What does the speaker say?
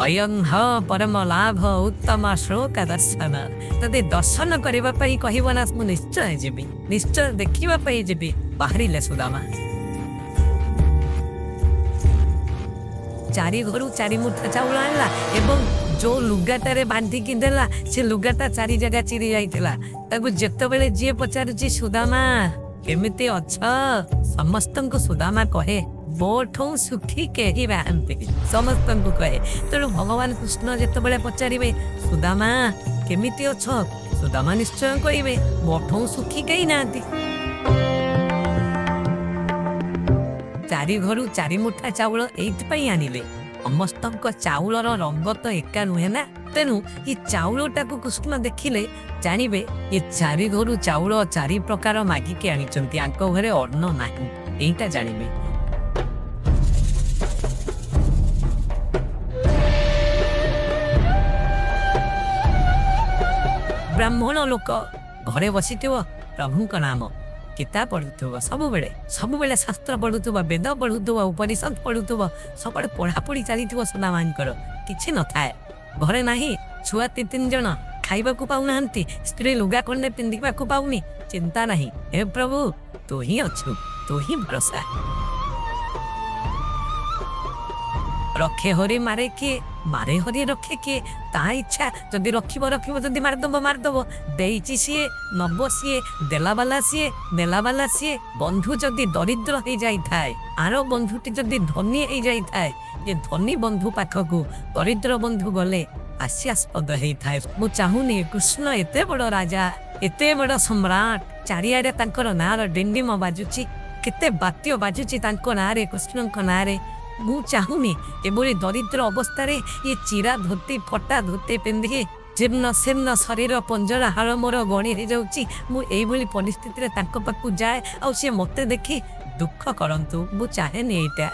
ଅୟଂହ ପରମ ଲାଭ ଉତ୍ତମ ଶ୍ଲୋକ ଦର୍ଶନ। ଯଦି ଦର୍ଶନ କରିବା ପାଇଁ କହିବ ନା, ମୁଁ ନିଶ୍ଚୟ ଯିବି, ନିଶ୍ଚୟ ଦେଖିବା ପାଇଁ ଯିବି। ବାହାରିଲେ ସୁଦାମା। ଚାରି ଘରୁ ଚାରି ମୁଠା ଚାଉଳ ଆଣିଲା ଏବଂ ଯୋଉ ଲୁଗାଟାରେ ବାନ୍ଧିକି ଦେଲା, ସେ ଲୁଗାଟା ଚାରି ଜାଗା ଚିରି ଯାଇଥିଲା। ତାକୁ ଯେତେବେଳେ ଯିଏ ପଚାରୁଛି, "ସୁଦାମା, କେମିତି ଅଛ?" ସମସ୍ତଙ୍କୁ ସୁଦାମା କହେ, "ମୋଠୁଁ ସୁଖୀ କେହି ନାହାନ୍ତି।" ସମସ୍ତଙ୍କୁ କହେ। ତେଣୁ ଭଗବାନ କୃଷ୍ଣ ଯେତେବେଳେ ପଚାରିବେ, "ସୁଦାମା, କେମିତି ଅଛ?" ସୁଦାମା ନିଶ୍ଚୟ କହିବେ, "ମୋଠୁଁ ସୁଖୀ କେହି ନାହାନ୍ତି।" ଚାରି ଘରୁ ଚାରି ମୁଠା ଚାଉଳ ଏଇଥିପାଇଁ ଆଣିଲେ, ସମସ୍ତଙ୍କ ଚାଉଳର ରଙ୍ଗ ତ ଏକା ନୁହେଁ ନା। ତେଣୁ ଏ ଚାଉଳଟାକୁ କୃଷ୍ଣ ଦେଖିଲେ ଜାଣିବେ, ଏ ଚାରି ଘରୁ ଚାଉଳ ଚାରି ପ୍ରକାର ମାଗିକି ଆଣିଛନ୍ତି, ୟାଙ୍କ ଘରେ ଅନ୍ନ ନାହିଁ, ଏଇଟା ଜାଣିବେ। ବ୍ରାହ୍ମଣ ଲୋକ ଘରେ ବସିଥିବ, ପ୍ରଭୁଙ୍କ ନାମ ଗୀତା ପଢୁଥିବ ସବୁବେଳେ, ସବୁବେଳେ ଶାସ୍ତ୍ର ପଢୁଥିବ, ବେଦ ପଢୁଥିବ, ଉପନିଷଦ ପଢୁଥିବ, ସବୁବେଳେ ପଢାପଢି ଚାଲିଥିବ। ସୁଦାମାଙ୍କର କିଛି ନଥାଏ, ଘରେ ନାହିଁ, ଛୁଆ ତିନି ତିନି ଜଣ ଖାଇବାକୁ ପାଉନାହାନ୍ତି, ସ୍ତ୍ରୀ ଲୁଗା ଖଣ୍ଡେ ପିନ୍ଧିବାକୁ ପାଉନି, ଚିନ୍ତା ନାହିଁ। ହେ ପ୍ରଭୁ, ତୁ ହିଁ ଅଛୁ, ତୁ ହିଁ ଭରସା। ରଖେ ହରି ମାରେ କିଏ, ମାରେ ହରି ରଖେ କିଏ। ତା ଇଚ୍ଛା, ଯଦି ରଖିବ ରଖିବ, ଯଦି ମାରିଦବ ମାରିଦବ। ଦେଇଛି ସିଏ, ନବ ସିଏ, ଦେଲା ବାଲା ସିଏ, ନେଲା ବାଲା ସିଏ। ବନ୍ଧୁ ଯଦି ଦରିଦ୍ର ହେଇଯାଇଥାଏ, ଆର ବନ୍ଧୁଟି ଯଦି ଧନୀ ହେଇଯାଇଥାଏ, ଯେ ଧନୀ ବନ୍ଧୁ ପାଖକୁ ଦରିଦ୍ର ବନ୍ଧୁ ଗଲେ ହାସ୍ୟାସ୍ପଦ ହେଇଥାଏ। ମୁଁ ଚାହୁଁନି କୃଷ୍ଣ ଏତେ ବଡ଼ ରାଜା, ଏତେ ବଡ଼ ସମ୍ରାଟ, ଚାରିଆଡ଼େ ତାଙ୍କର ନାଁର ଡିଣ୍ଡିମ ବାଜୁଛି, କେତେ ବାଦ୍ୟ ବାଜୁଛି ତାଙ୍କ ନାଁରେ, କୃଷ୍ଣଙ୍କ ନାଁରେ। ମୁଁ ଚାହୁଁନି ଏଭଳି ଦରିଦ୍ର ଅବସ୍ଥାରେ ଏ ଚିରା ଧୋତି, ଫଟା ଧୋତି ପିନ୍ଧି, ଜୀର୍ଣ୍ଣ ଶୀର୍ଣ୍ଣ ଶରୀର, ପଞ୍ଜରା ହାଡ଼ ମୋର ଗଣି ହେଇଯାଉଛି, ମୁଁ ଏଇଭଳି ପରିସ୍ଥିତିରେ ତାଙ୍କ ପାଖକୁ ଯାଏ ଆଉ ସିଏ ମୋତେ ଦେଖି ଦୁଃଖ କରନ୍ତୁ। ମୁଁ ଚାହେଁନି ଏଇଟା।